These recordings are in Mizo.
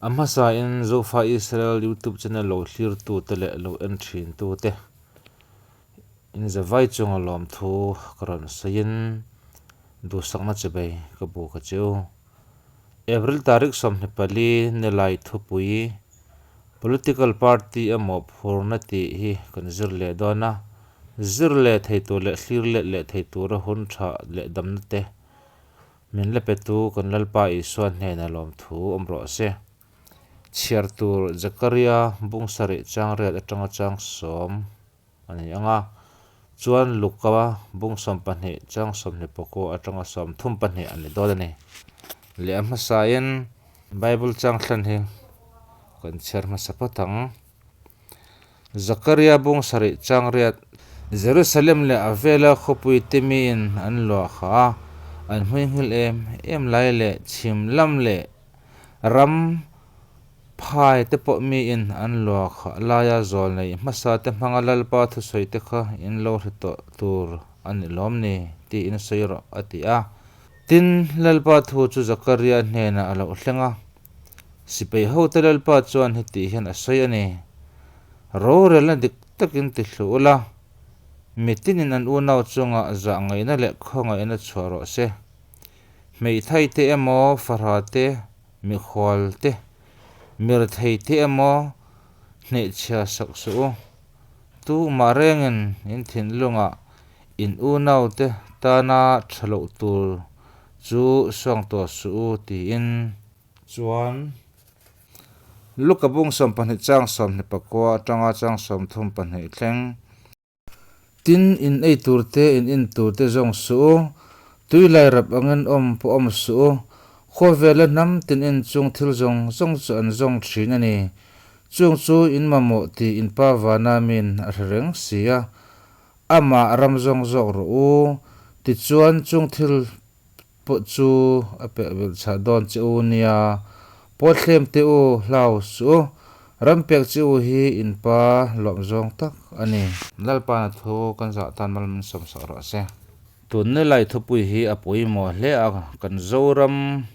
A hmasain Zofa Israel YouTube channel lo thlirtute leh lo en thintute inzavai chunga lawmthu ka rawn sawiin duhsakna chebei ka bu ka cheu. April tarik 24 nilai thupui Political Party emaw phurna tih hi kan zir leh dawn a, zir leh thei tur leh thlir let leh thei tura hun tha leh damna te Min la petu kan Lalpa Isua hnena lawmthu awm rawh se. Chhiar tur Zakaria bung sarih chang riat atanga chang sawm a ni ang a, chuan Luka bung 12 chang 24 atanga 32 a ni dawn a ni. Leh a hmasain Bible chang thlen hi kan chhiar hmasa phawt ang. Zakaria bung sarih chang riat. Jerusalem leh a vela khawpui te miin an luah kha a, an hmuihngil em em lai leh chhim lam leh ram phai te pawh miin an luah kha laia zawl nei hmasa te hmanga Lalpa thusawi te kha in lo hre tawh tur a ni lawm ni tiin sawi rawh a ti a. Tin, Lalpa thu chu Zakaria hnenah a lo thleng a. Sipai hote Lalpa chuan heti hian a sawi a ni, Rorelna dik takin ti hlu ula, mitinin an unau chungah zah ngaihna leh khawngaihna chhuah rawh se. Hmeithai te emaw, farha te, mikhual te, mirthei te emaw hnehchhia sak suh u. Tu mah rengin in thinlungah in unau te tana tha loh tur chu suang tawh suh u tiin. Chuan Luka bung 12 chang 24 atanga chang 32 thleng. Tin, in ei tur te, in in tur te zawng suh u, tui lai rap angin awm pawh awm suh u, khawvela hnam tin in chung thil zawng zawng chu an zawng thin a ni. Chung chu in mamawh tih in pa vana min a hre reng si a, amah ram zawng zawk rawh u, tichuan chung thil pawh chu a peh belh chhah dawn che u nia, Pawthlem te u hlau suh u, ram pek che u hi in pa lawm zawng tak a ni. Lalpana thu kan zah tan mal min sawm sak rawh se. Tunna lai thupui hi a pawimawh hle a, kan Zoram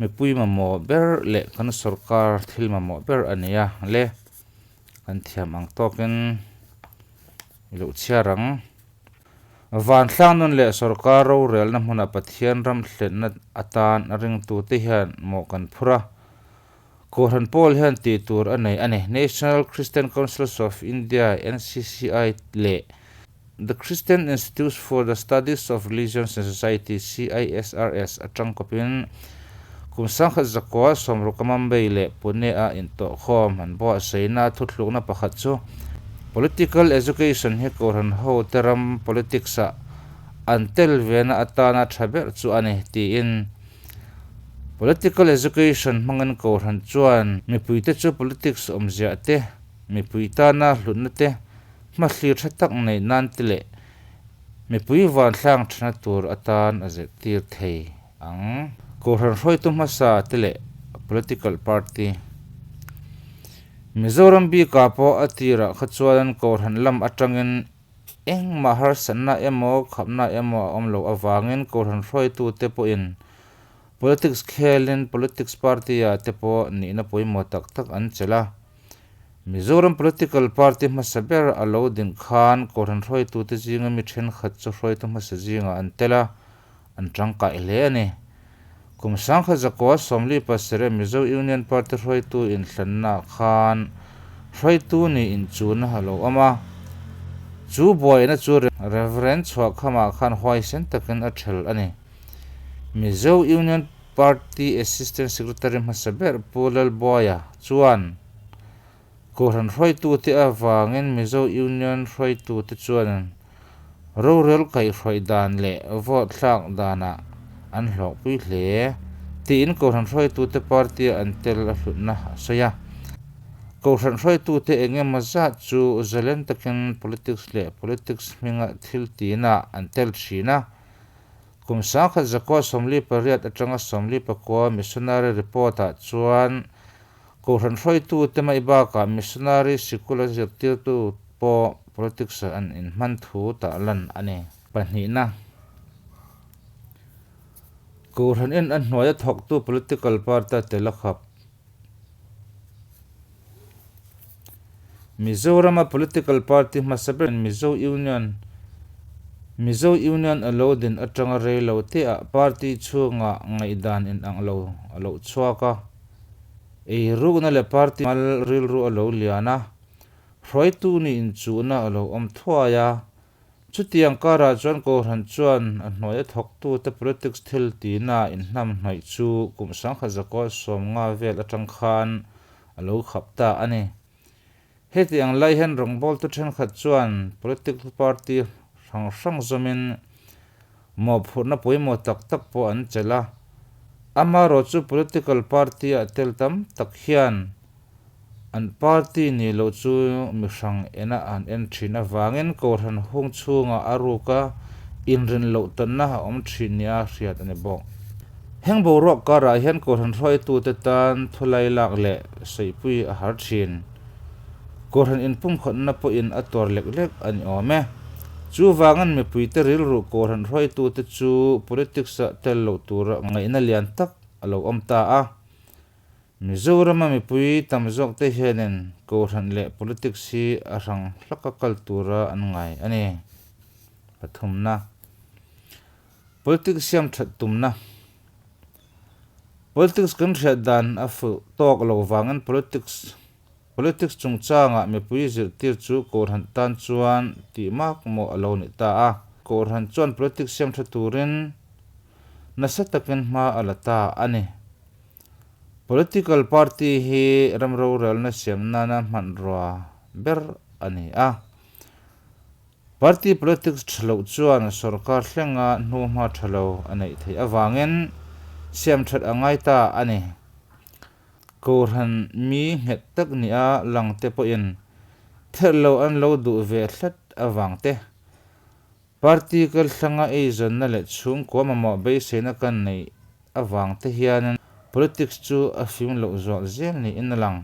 mipui mamawh ber leh kan sorkar thil mamawh ber a ni a le, kan thiam ang tawkin i loh chhiar ang. Vanthlang nun leh sorkar rorelna hmuna Pathian ram hlenna atan a ringtute hian mawh kan phur a. Kohhran pawl hian tih tur a nei a ni. National Christian Councils of India, NCCI, leh The Christian Institute for the Studies of Religions and Society, CISRS, atang kawpin kum 1960 a Mumbai leh Pune-a intawhkhawm an buatsaihna thuthlukna pakhat chu Political education hi Kohhran hote ram politics-ah an tel vena atana tha ber chu a ni tiin Political education hmangin Kohhran chuan mipuite chu politics awmziah te, mipui tana hlutna te, hmathlir tha tak neih nan te leh mipui vantlang thana tur atan a zirtir thei ang. Kohhran hruaitu hmasa te leh political party. Mizoram bikah pawh a tirah kha chuan Kohhran lam atangin engmah harsatna emaw khapna emaw a awm loh avangin Kohhran hruaitute pawhin politics khelin politics party-ah te pawh nihna pawimawh tak tak an chelh a. Mizoram political party hmasa ber a lo din khan Kohhran hruaitute zinga mi thenkhat chu hruaitu hmasa zingah an tel a, an tangkai hle a ni. Kum 1947 Mizo Union Party hruaitu inhlannaah khan hruaitu nih inchuna a lo awm a. Chu buaina chu Rev. Chhuahkhama khan huaisen takin a ṭhel a ni. Mizo Union Party Assistant Secretary hmasa ber Pu Lalbuaia chuan Kohhran hruaitute avangin Mizo Union hruaitute chuan rorel kaihhruaih dan leh vote thlak danah an hlawhpui hle tiin Kohhran hruaitute party-a an tel a hlutna a sawi a. Kohhran hruaitute eng emaw zat chu zalen takin politics leh politics hminga thil tinah an tel thin a. Kum 1948 atanga 49 missionary report-ah chuan Kohhran hruaitute mai bakah missionary sikul a zirtirtu pawh politics ah an inhman thu tah lan a ni. Pahnihna, Kohhran in a hnuaia thawktu political party a tel a khap. Mizorama political party hmasa ber Mizo Union Mizo Union a lo din atanga rei lo teah party chhungah ngaihdan inang lo a lo chhuak a, eirukna leh party mal rilru a lo lian a, hruaitu nih inchuhna a lo awm thuai a. Chutiang karah chuan Kohhran chuan a hnuaia thawktute politics thil tina inhnamhnawih chu kum sangkhat zakua 50 vel atang khan a lo khap ta a ni. Heti ang lai hian rawngbawltu thenkhat chuan political party hrang hrang zawmin mawhphurhna pawimawh tak tak pawh an chelh a. Amaherawhchu political party-ah tel tam tak hian an party nih loh chu mi hrang ena an en thin avangin Kohhran hung chhungah a ruka inrin loh tawnna a awm thin nia hriat a ni bawk. Heng boruak karah hian Kohhran hruaitute tan thulai lak leh sawipui a har thin. Kohhran inpumkhawtna pawhin a tuar lek lek a ni awm e. Chuvangin mipuite rilru Kohhran hruaitute chu politics-ah tel loh tura ngaihna lian tak a lo awm ta a. Mizorama mipui tam zawkte hianin Kohhran leh politics hi a hrang hlaka kal tura an ngai a ni. Pathumna. Politics siam that tumna. Politics kan hriat dan a fuh tawk lo vangin politics politics chungchangah mipui zirtir chu Kohhran tan chuan tih mak mawh a lo ni ta a. Kohhran chuan politics siam tha turin nasa takin hma a la ta a ni. Political party hi ram rorelna siam nana hmanrua ber a ni a. Party politics tha loh chuan sorkar thlenga hnuhma tha lo a neih theih avangin siam that a ngai ta a ni. Kohhran mi nghet tak nia lang te pawhin therh lo an lo duh ve hlet avang te, party kalthlanga eizawnna leh chhungkua mamawh beiseina kan neih avang te hian politics chu a fim loh zual zel niin a lang.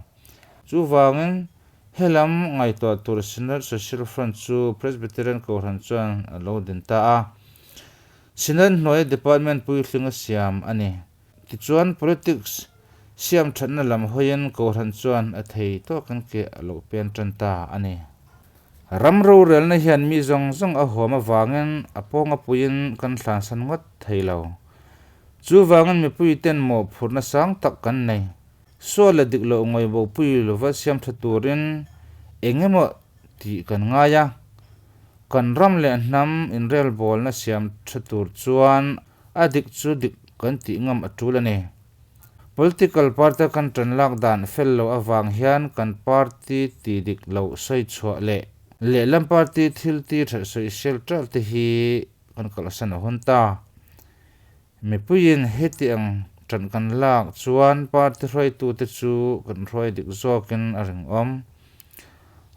Chuvangin, helam ngaihtuah tur Synod Social Front chu Presbyterian Kohhran chuan a lo din ta a. Synod hnuaia department puitling a siam a ni. Tichuan, politics siam thatna lam hawiin Kohhran chuan a thei tawkin ke a lo pen tan ta a ni. Ram rorelna hian mi zawng zawng a huam avangin a pawnga puiin kan hlansan ngawt thei lo. Chuvangin mipuiten mawhphurhna sang tak kan nei. Sual leh dik loh ngawihbopui lova siam tha turin eng emaw tih kan ngai a, kan ram leh hnam inrelbawlna siam tha tur chuan a dik chu dik kan tih ngam a tul a ni. Political party kan tan lak dan fel lo avang hian kan party ti dik loh sawi chhuah leh lehlam party thil ti that sawi sel ṭalh te hi kan kalhsan a hun ta. Mipuiin heti ang ṭan kan lak chuan party hruaitute chu kan hruai dik zawkin a ringawm.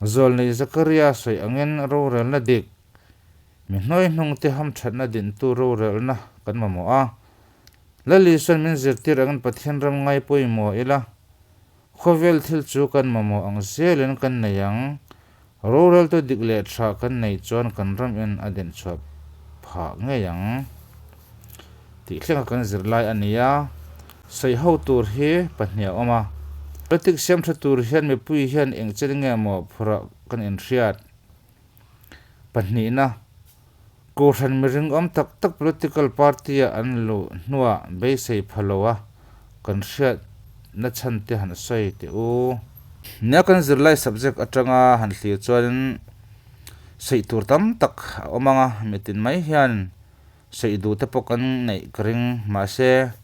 Zawlnei Zakaria sawi angin rorelna dik, mi hnuaihnungte hamṭhatna dintu rorelna kan mamawh a. Lali chuan min zirtir angin Pathian ram ngai pawimawh ila, khawvel thil chu kan mamawh ang zelin kan nei ang. Roreltu dik leh tha kan nei chuan kan ram in a denchhuah phah ngei ang tih thlenga kan zir lai a ni a, sawi ho tur hi pahnih a awm a. Politics siam tha tur hian mipui hian eng chen nge maw phurah kan inhriat? Pahnihna, Kohhran miring awm tak tak political party-ah an luh hnuah beisei pha lo a kan hriat nachhan te han sawi teh u. Nia kan zirlai subject atanga han thlir chuanin sawi tur tam tak a awm ang a, mitin mai hian sawi duh te pawh kan neih ka ring. Mahse,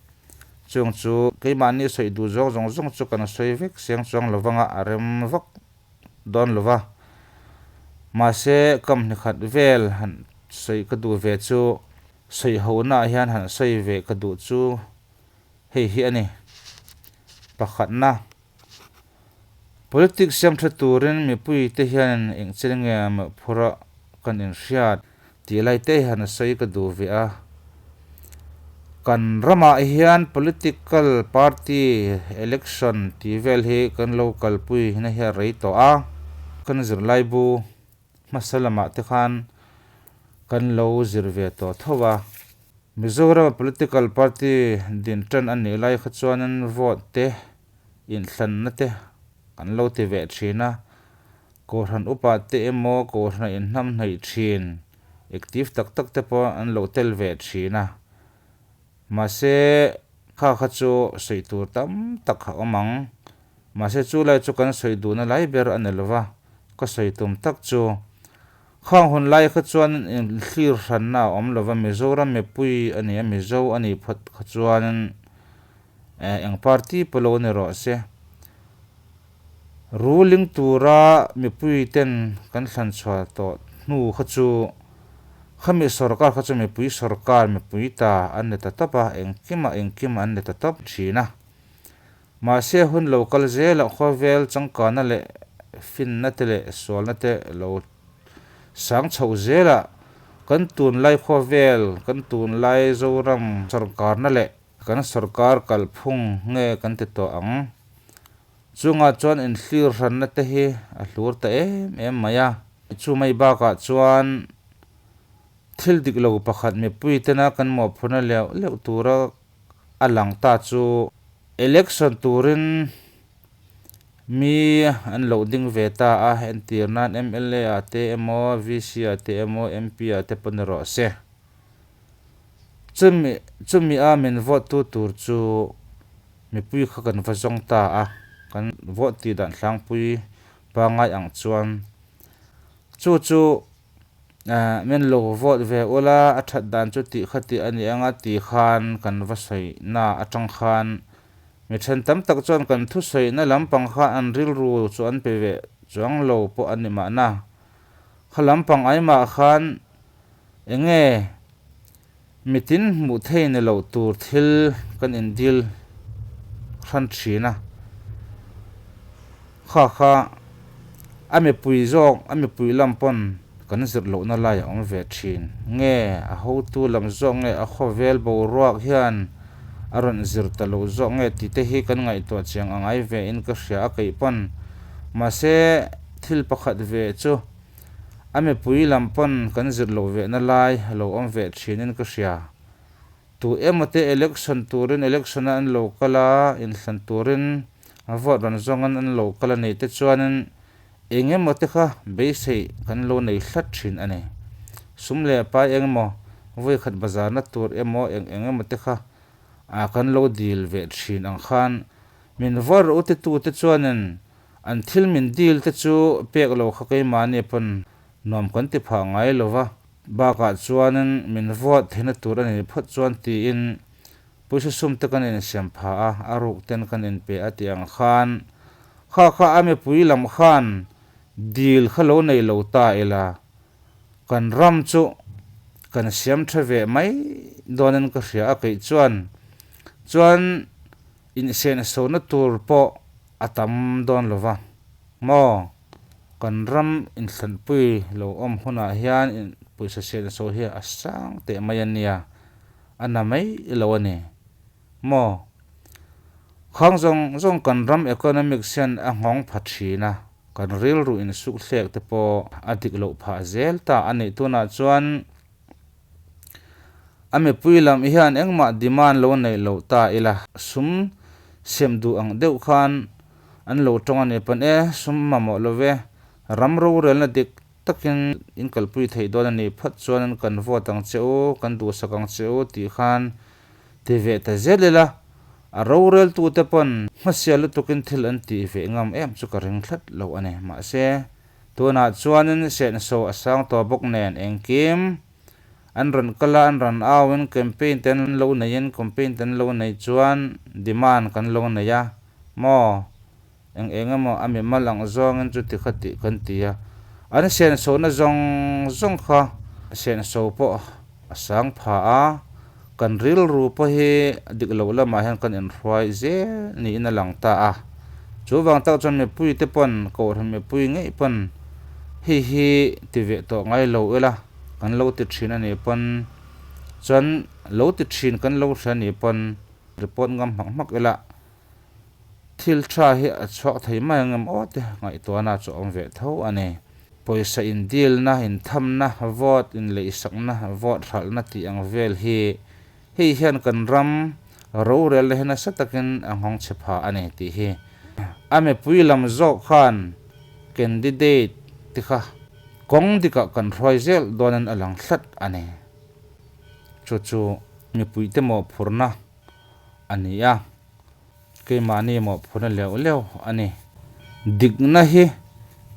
chung chu keimahni sawi duh zawng zawng zawng chu kan sawi vek siang chuang lo vanga a rem vak dawn lo va, mahse kam hnikhat vel han sawi ka duh ve chu sawi honaah hian han sawi ve ka duh chu hei hi a ni. Pakhatna, politics siam tha turin mipuite hian engchen nge mawhphurh a kan inhriat Tih lai te hian sawi ka duh ve a. Kan ramah hian political party election tih vel hi kan lo kalpui na hi a rei tawh a. Kan zirlaibu hmasa lamah te khan kan lo zir ve tawh tho a. Mizorama political party din tan a nih lai kha chuanin vote te inhlanna te kan lo ti ve thin a. Kohhran upa te emaw kohhran inhnamhnaih thin active tak tak te pawh an lo tel ve thin a. Mahse kha kha chu sawi tur tam tak a awm ang. Mahse chu lai chu kan sawi duhna lai ber a ni lova, ka sawi tum tak chu Khang hun lai kha chuan inthlir hranna a awm lova, Mizoram mipui a ni a, Mizo a nih phawt kha chuan eng party pawh lo ni rawh se. Ruling tura mipui ten kan thlan chhuah tawh hnu kha chu khami sorkar kha chu mipui sorkar, mipui ta an ni ta tawp a, engkimah engkim an ni ta tawp thin a. Mahse hun lo kal zelah khawvel changkana leh finna te leh sualna te lo sang chhoh zelah kan tunlai khawvel, kan tunlai Zoram sorkarna leh kan sorkar kalphung nge kan ti tawh ang? Chungah chuan inhlir hranna te hi a hlur ta em em mai a. Chumai bakah chuan thil dik lo pakhat mipui tena kan mawhphurhna leuh leuh tura a lang ta chu election turin mi an lo ding ve ta a, entir nan mla ah te emaw VC ah te emaw MP ah te pawh ni rawh se. Chumi chumi a min vote tu tur chu mipui kha kan va zawng ta a, kan vote tih dan tlangpui pangngai ang chuan chu chu Min lo vote ve ula, a that dan chu tih kha tih a ni anga ti khan kan va sawina atang khan mi then tam tak chuan kan thusawina lampang kha an rilru chu an pe ve chuang lo pawh a ni mahna. Kha lampang aimah khan enge mitin hmuh thei ni loh tur thil kan indil hran thin a, kha kha a mipui zawk a mipui lam pawn kan zir lohna lai a awm ve thin nge a hotu lam zawk nge a khawvel boruak hian a rawn zir ta lo zawk nge tih te hi kan ngaihtuah chiang a ngai ve in ka hria a keih pawn mahse thil pakhat ve chu A mipui lam pawn kan zir loh vehna lai a lo awm veh thinin ka hria. Tu emaw te election turin election a an lo kal a, inthlan turin vote rawn zawngin an lo kal a nih te chuanin eng emaw te kha beisei kan lo nei hlat thin a ni. Sum leh pai eng emaw, vawikhat bazarna tur emaw eng eng emaw te kha kan lo dil veh thin ang khan min vote rawh u titute chuanin An thil min dil te chu pek lo kha keimahni pawn nuam kan ti phah ngai lo va, bakah chuanin min vote theihna tur a ni phawt chuan tiin pawisa sum te kan insiam phah a, a ruk ten kan inpe a tih ang khan kha kha a mipui lam khan dil kha lo nei lo ta ila kan ram chu kan siam tha ve mai dawnin ka hria a keih chuan chuan Insensohna tur pawh a tam dawn lo va, maw? Kan ram inthlanpui lo awm hunah hian pawisa senso hi a sang teh mai a nia, a na mai lo a ni, maw? Khang zawng zawng kan ram economics hian a nghawng pha thin a, kan rilru insukhlek te pawh a dik loh phah zel ta a nih tunah chuan A mipui lam hian engmah demand lo neih loh ta ila, sum siam duh ang deuh khan an lo tawng a ni pawn e, sum mamawh lo ve, ram rorelna dik takin in kalpui theih dawn a nih phawt chuan kan vote ang che u, kan duhsak ang che u tih khan ti ve ta zel ila, a roreltute pawn hmasial lutukin thil an tih ve ngam em chu ka ring thlat lo a ni. Mahse, Tunah chuanin senso a sang tawh bawk nen engkim an rawn kal a, an rawn auin campaign te an lo neiin campaign te an lo nei chuan demand kan lo nei a maw eng eng emaw a mimal ang zawngin chuti kha tih kan ti a, an senso na zawng zawng kha senso pawh a sang pha a, kan rilru pawh hi dik loh lamah hian kan inhruai zel niin a lang ta a. Chu vang tak chuan mipuite pawn, kohhran mipui ngei pawn hei hi ti ve tawh ngai lo ila kan lo ti thin a nih pawn chuan lo ti thin kan lo hria nih pawn report ngam hmak hmak ila Thil tha hi a chhuak thei mai ang em aw te ngaihtuahna chu a awm ve tho a ni. Pawisa indilna, inthamna, vote inleihsakna, vote hralhna tih ang vel hi hei hian kan ram rorelna hi nasa takin a nghawng chhe pha a ni tih hi a mipui lam zawk khan candidate te kha kawng dikah kan hruai zel dawnin a lang hlat a ni. Chu chu mipuite mawhphurhna a ni a, keimahni mawhphurhna leuh leuh a ni. Dikna hi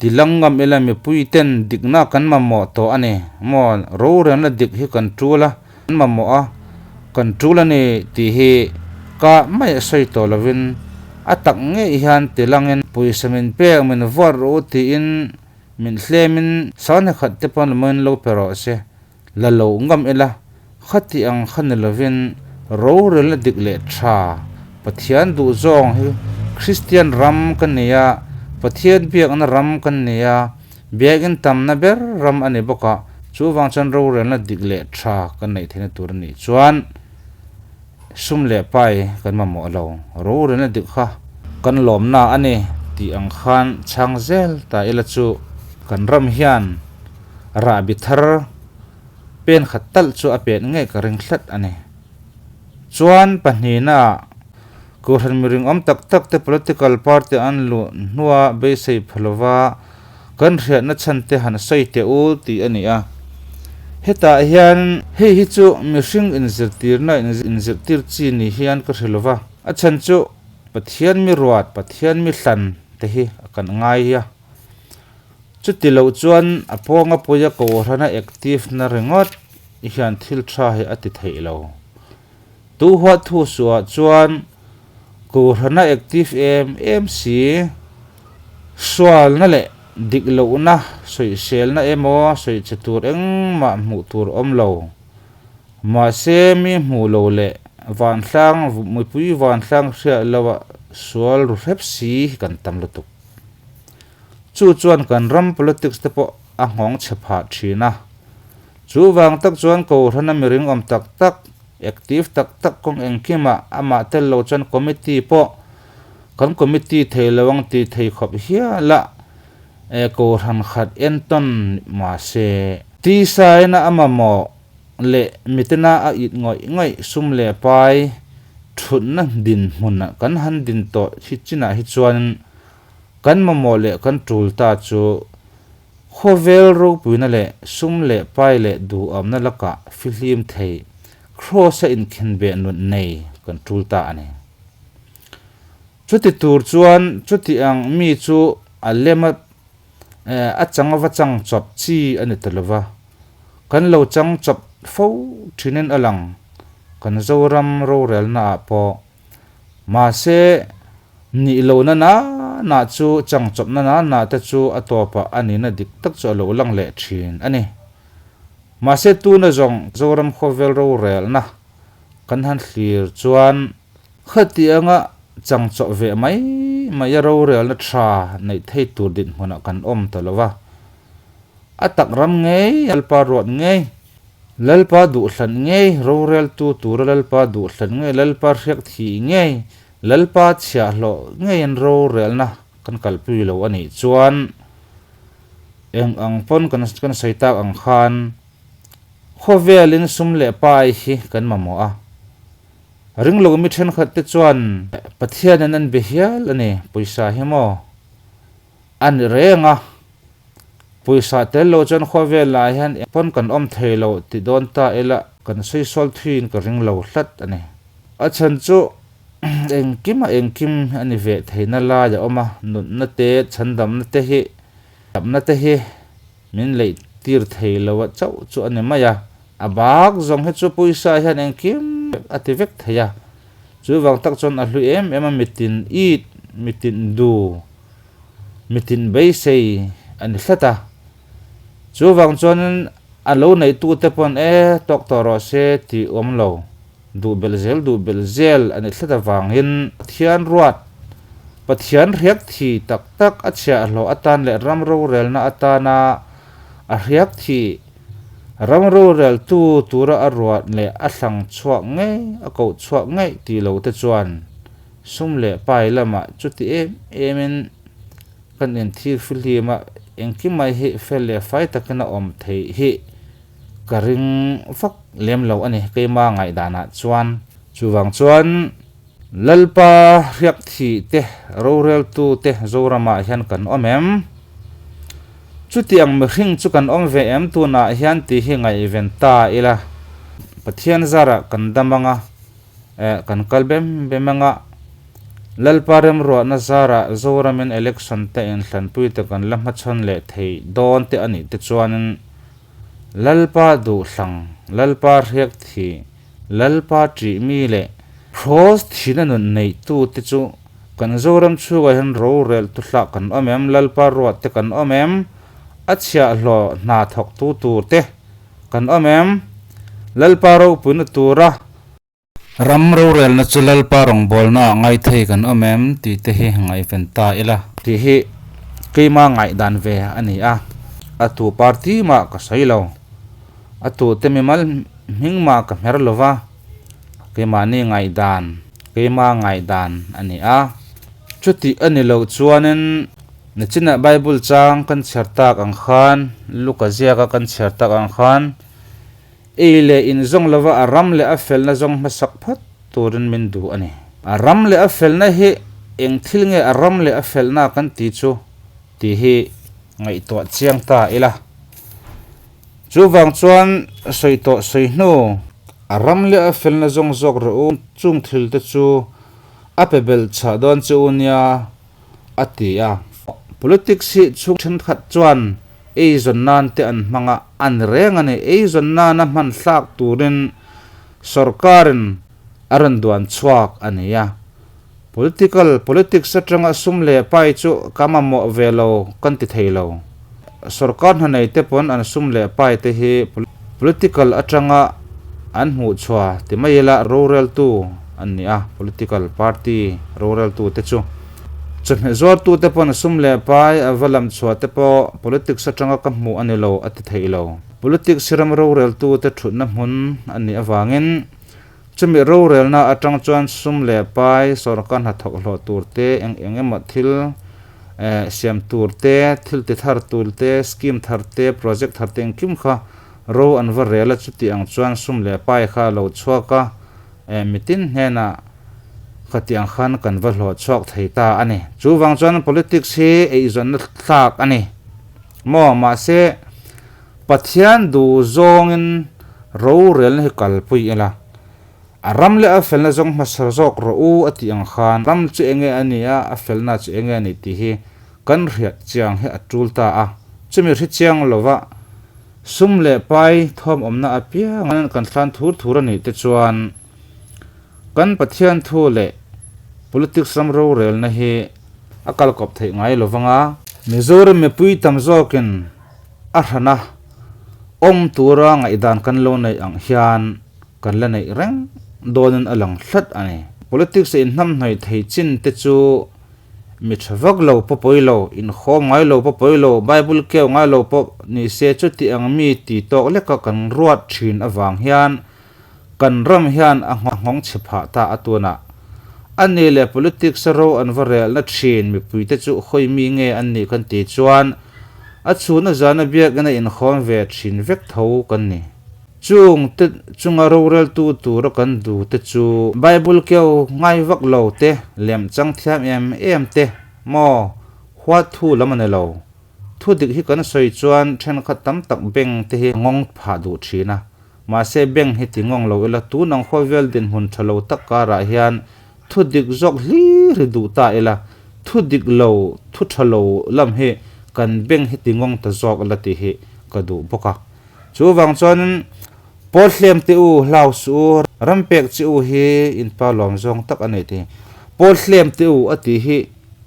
tilang ngam ila mipuiten dikna kan mamawh tawh a ni maw? Rorelna dik hi kan tul a, kan mamawh a, kan tul a ni tih hi ka mai a sawi tawh lovin a tak ngei hian tilangin pawisa min pek min vuat rawh u tiin min hlemin sangha khat te pawn lawmin lo pe rawh se. La lo ngam ila, khati ang kha ni lovin rorelna dik leh tha, Pathian duh zawng hi Kristian ram ka ni a, Pathian biakna ram kan ni a, biakin tamna ber ram a ni bawk a, chuvang chuan rorelna dik leh tha kan neih theihna tur a nih chuan sum leh pai kan mamawh lo, rorelna dik kha kan lawmna a ni tih ang khan chhang zel ta ila chu kan ram hian Rahbi thar pen khat talh chu a pet ngei ka ring hlat a ni. Chuan pahnihna Kohhran miring awm tak tak te political party an luh hnua beisei pha lova kan hriatna chhan te han sawi teh u tih a ni a. Hetah hian hei hi chu mihring inzirtirna inzirtir chi ni hian ka hre lova, a chhan chu Pathian mi ruat, Pathian mi hlan te hi kan ngai a. Chuti loh chuan a pawnga puia Kohhrana active na ringawt hian thil tha hi a ti theih lo. Tu huat thu suah chuan Kohhrana active em em si, sualna leh dik lohna sawiselna emaw sawichhe tur engmah hmuh tur awm lo. Mahse mi hmuh lo leh vanhlang mipui vanhlang hriat loha sual ru hrep si hi kan tam lutuk. Chu chuan kan ram politics te pawh a nghawng chhe phah thin a. Chu vang tak chuan Kohhrana miring awm tak tak, active tak tak kawng engkimah amah tel lo chuan committee pawh kan committee thei lo ang ti thei khawp hial a, e Kohhran khat entawn mahse tisaina a mamawh leh mitena a it ngawih ngawih sum leh pai thutna dinhmunah kan han din tawh hi chinah hi chuan Kan mamawh leh kan tul ta chu khawvel ropuina leh sum leh pai leh duhamna lakah fihlim thei Kraws-a inkhenbeh nun nei kan tul ta a ni. Chuti tur chuan chuti ang mi chu a lem a a chang va chang chawp chi a ni ta lova, kan lo chang chawp fo thinin a lang kan Zoram rorelnaah pawh. Mahse, nih lohna na na chu changchawpna na na te chu a tawpah a nihna dik tak chu a lo lang leh thin a ni. Mahse, tuna zawng Zoram khawvel rorelna kan han thlir chuan khati anga changchawp ve mai mai a rorelna tha neih thei tur dinhmunah kan awm ta lo va. A tak ram ngei, Lalpa ruat ngei, Lalpa duhhlan ngei, roreltu tura Lalpa duhhlan ngei, Lalpa hriak thih ngei, Lalpa chhiahhlawh ngeiin rorelna kan kalpui lo a nih chuan eng ang pawn kan kan sawi tak ang khan khawvelin sum leh pai hi kan mamawh a. Ringlo mi thenkhat te chuan Pathianin an be hial a ni, pawisa hi maw? A ni reng a, pawisa tel lo chuan khawvel ah hian eng pawn kan awm thei lo ti dawn ta ila kan sawisawl thuiin ka ring lo hlat a ni. A chhan chu engkim a engkim a ni ve theihna lai a awm a, nunna te, chhandamna te hi, damna te hi min leih tir thei lo a chauh chu a ni mai a, a bak zawng hi chu pawisa hian engkim a ti vek thei a, chuvang tak chuan a hlui em em a mitin it, mitin du. Mitin beisei a ni hlat a, chuvang chuanin a lo neihtute pawn e tawk tawh rawh se tih awm lo, duh belh zel duh belh zel a ni hlat avangin Pathian ruat, Pathian hriak thi tak tak a chhiahhlawh atan leh ram rorelna atana a hriak thi ram roreltu tura a ruat leh a hlang chhuak ngei a koh chhuak ngei tih lo te chuan Sum leh pai lamah chuti em emin kan inthir fihlim a, engkim mai hi fel leh fai takin a awm theih hi ka ring vak lem lo a ni keima ngaihdanah chuan. Chuvang chuan Lalpa hriak thih te, roreltu te Zoramah hian kan awm em? Chutiang mihring chu kan awm ve em tunah hian tih hi ngaihven ta ila. Pathian zarah kan dam anga, eh kan kal bem bem anga, Lalpa remruahna zarah Zoramin election te inhlanpui te kan la hmachhawn leh thei dawn te anih te chuanin Lalpa duhhlang, Lalpa hriak thi, Lalpa ṭih mi leh Kraws thihna nun neihtu te chu kan Zoram chhungah hian rorel tu hlah kan awm em? Lalpa ruat te kan awm em? A chhiahhlawh hna thawktu tur te kan awm em? Lalpa ropuina tura ram rorelna chu Lalpa rawngbawlna ah ngaithei kan awm em? tih te hi ngaihven ta ila. Tih hi keima ngaihdan ve a ni a, a tu party mah ka sawi lo. A tute mimal hming mah ka hmer lo va. Keimahni ngaihdan, keima ngaihdan a ni a. Chutih a ni loh chuanin nichinah Bible chang kan chhiar tak ang khan, Luka ziaka kan chhiar tak ang khan, ei leh in zawng lova a ram leh a felna zawng hmasak phawt turin min duh a ni. A ram leh a felna hi eng thil nge a ram leh a felna kan tih chu tih hi ngaihtuah chiang ta ila. Chuvang chuan sawi tawh sawi hnu, a ram leh a felna zawng zawk rawh u, chung thil te chu a pe belh chhah dawn che u nia, a ti a. Politics hi chhung thenkhat chuan eizawn nan te an hmang a, an reng a ni. Eizawn nana hman thlak turin sorkarin a rawn duan chhuak a ni a. Political politics atanga sum leh pai chu ka mamawh ve lo kan ti thei lo. Sorkar hna nei te pawn an sum leh pai te hi political atanga an hmuh chhuah ti mai ila roreltu an ni a, political party roreltu te chu. Chawhmeh zuartu te pawn sum leh pai a va lam chhuah te pawh politics atanga ka hmuh a ni lo a ti thei lo. Politics hi ram roreltu te thutna hmun a nih avangin Chumi rorelna atang chuan sum leh pai sorkar hnathawk hlawh tur te, eng eng emaw thil siam tur te, thil ti thar tur te, scheme thar te, project thar te engkim kha ro an va rel a, chuti ang chuan sum leh pai kha a lo chhuak a, mitin hnenah khatiang khan kan va hlawh chhuak thei ta a ni. Chuvang chuan politics hi eizawnna thlak a ni maw? Mahse. Pathian duh zawngin rorelna hi kalpui ila, a ram leh a felna zawng hmasa zawk rawh u a tih ang khan ram chu enge a nih a, a felna chu enge a nih tih hi kan hriat chiang hi a tul ta a. Chumi hri chiang lova sum leh pai thawm awmna apiang kan thlan thur thur a nih te chuan kan Pathian thu leh politics ram rorelna hi a kalkawp theih ngai lovanga. Mizoram mipui tam zawkin A hrana awm tura ngaihdan kan lo neih ang hian kan la neih reng dawnin a lang hlat a ni. Politics a inhnamhnawih thei chin te chu mi tha vak lo pawh pawi lo, inkhawm ngai lo pawh pawi lo, Bible keu ngai lo pawh ni se chuti ang mi ti tawk leka kan ruat thin avang hian kan ram hian a nghawng chhe phah ta a tunah. A ni leh politics a ro an va relna thin mipuite chu hawi mi nge an nih kan ti chuan a chhun a zana biakin a inkhawm ve thin vek tho kan ni. Chung te chunga roreltu tura kan duh te chu Bible keu ngai vak lo te, lem chang thiam em em te maw huat thu lam a ni lo. Thu dik hi kan sawi chuan thenkhat tam tak beng te hi a ngawng phah duh thin a. Mahse bank hi ti ngawng lo ila tun ang khawvel dinhmun tha lo tak karah hian thu dik zawk hlir hi duh ta ila, thu dik lo, thu tha lo lam hi kan bank hi ti ngawng ta zawk ila tih hi ka duh bawk a. Chuvang chuanin Pawl hlem te u, hlau suh u, ram pek chi u hi in pa lawm zawng tak a ni tih. Pawl hlem te u a tih hi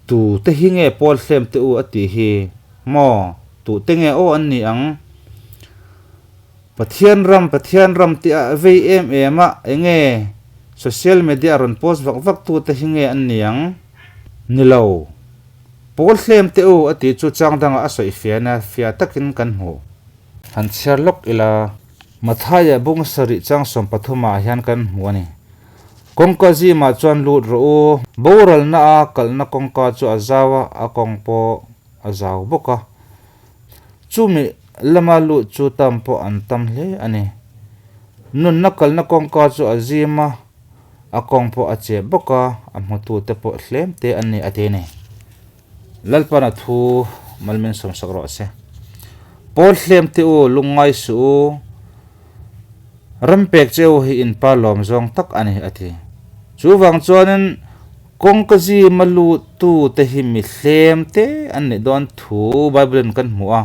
tu te hi nge pawl hlem te u a tih hi maw? Tu te nge aw an nih ang? Pathian ram, Pathian ram tih a vei em em a, enge social media rawn post vak vak tu te hi nge an ni ang? Ni lo. Pawl hlem teh u a tih chu chang dangah a sawi fian a, fiah takin kan hmu. Han chhiar lawk ila. Mathaia bung sarih chang 13 ah hian kan hmu a ni. Kawngka zimah chuan lut rawh u, boralna a kalhna kawngka chu a zau a, a kawng pawh a zau bawk a. Chumi lama lut chu tam pawh an tam hle a ni. Nunna kalna kawngka chu a zim a, a kawng pawh a cheh bawk a, a hmutute pawh hlem te an ni a ti a ni. Lalpana thu Malmin sawmsak rawh se. Pawl hlem te u, lungngai suh u, ram pek che u hi in pa lawm zawng tak a ni, a ti. Chuvang chuanin kawngka zima luttu te hi mi hlem te an nih dawn thu Bible in kan hmu a.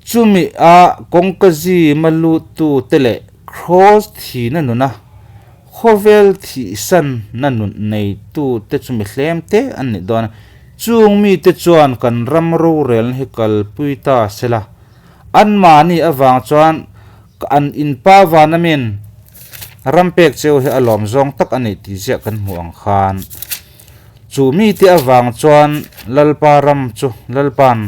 Chumi a kawngka zima luttu te leh Kraws thihna nuna khawvel thihsanna nun neitu te chu mi hlem te an nih dawn a. Chung mite chuan kan ram rorelna hi kalpui ta sela, anmahni avang chuan an inpa van amin ram pek cheu hi a lawm zawng tak a nih tih ziah kan hmuh ang khan. Chu mite avang chuan Lalpa ram chu Lalpa'n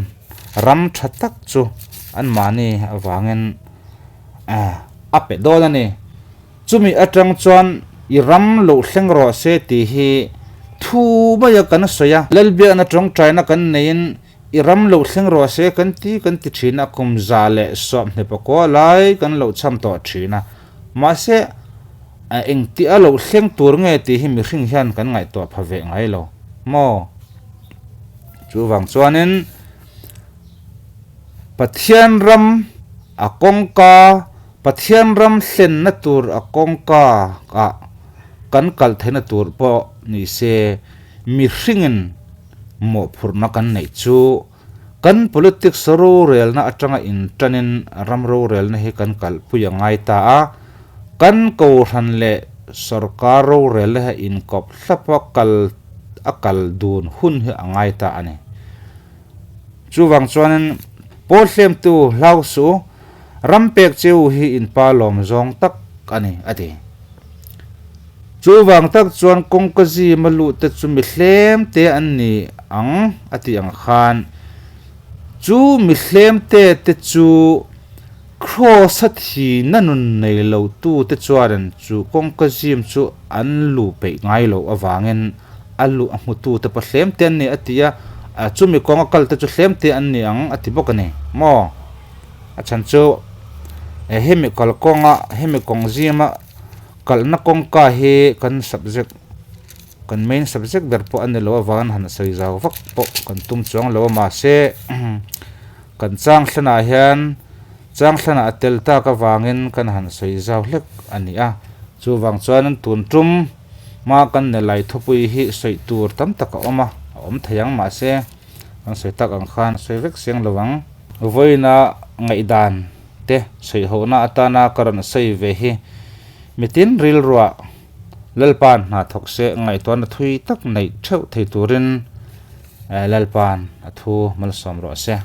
ram tha tak chu anmahni avangin a pe dawn a ni. Chumi atang chuan i ram loh thleng rawh se tih hi thu maia kan sawi a. Lalbiakna tawngtaina kan neiin i ram loh thleng rawh se kan ti kan ti thin a, kum 119 lai kan loh cham tawh thin a. Mahse, engti a loh thleng tur nge tih hi mihring hian kan ngaihtuah pha ve ngai lo maw? Chuvang chuanin Pathian ram a kawngka Pathian ram hlenna tur a kawngka ah kan kal theihna tur pawh ni se, mihringin mawhphurhna kan neih chu kan politics rorelna atanga intanin ram rorelna hi kan kalpui a ngai ta a, kan kohhran leh sorkar rorelna hi inkawp hlapa kal a kal dun hun hi a ngai ta a ni. Chuvang chuanin Paul hlemtu hlau suh, ram pek cheu hi in pa lawm zawng tak a ni, a ti. Chuvang tak chuan kawngka zima luh te chu mi hlem te an ni ang, a ti ang khan. Chu mi hlem te te chu Kraws a thihna nun nei lo tu te chuanin chu kawngka zim chu an luh peih ngai loh avangin a luh a hmutu te pawh hlem te an ni a ti a, chumi kawnga kal te chu hlem te an ni ang a ti bawk a ni maw? A chhan chu hemi kal kawnga hemi kawng zima kalna kawngka hi kan subject kan main subject ber pawh a ni lo avangin han sawi zau vak pawh kan tum chuang lo a mahse kan chang thlenah hian chang thlenah a tel tak avangin kan han sawi zau hlek a ni a, chuvang chuan tun tum. Hma kan ne lai thupui hi sawi tur tam tak a awm a, a awm thei ang mahse kan sawi tak ang khan a sawi vek siang lo ang. Vawiina ngaihdan te sawihohna atana ka rawn sawi ve hi mitin rilruah Lalpa'n hna thawk se ngaihtuahna thui tak neih theuh thei turin Lalpa'n a thu malsawm rawh se.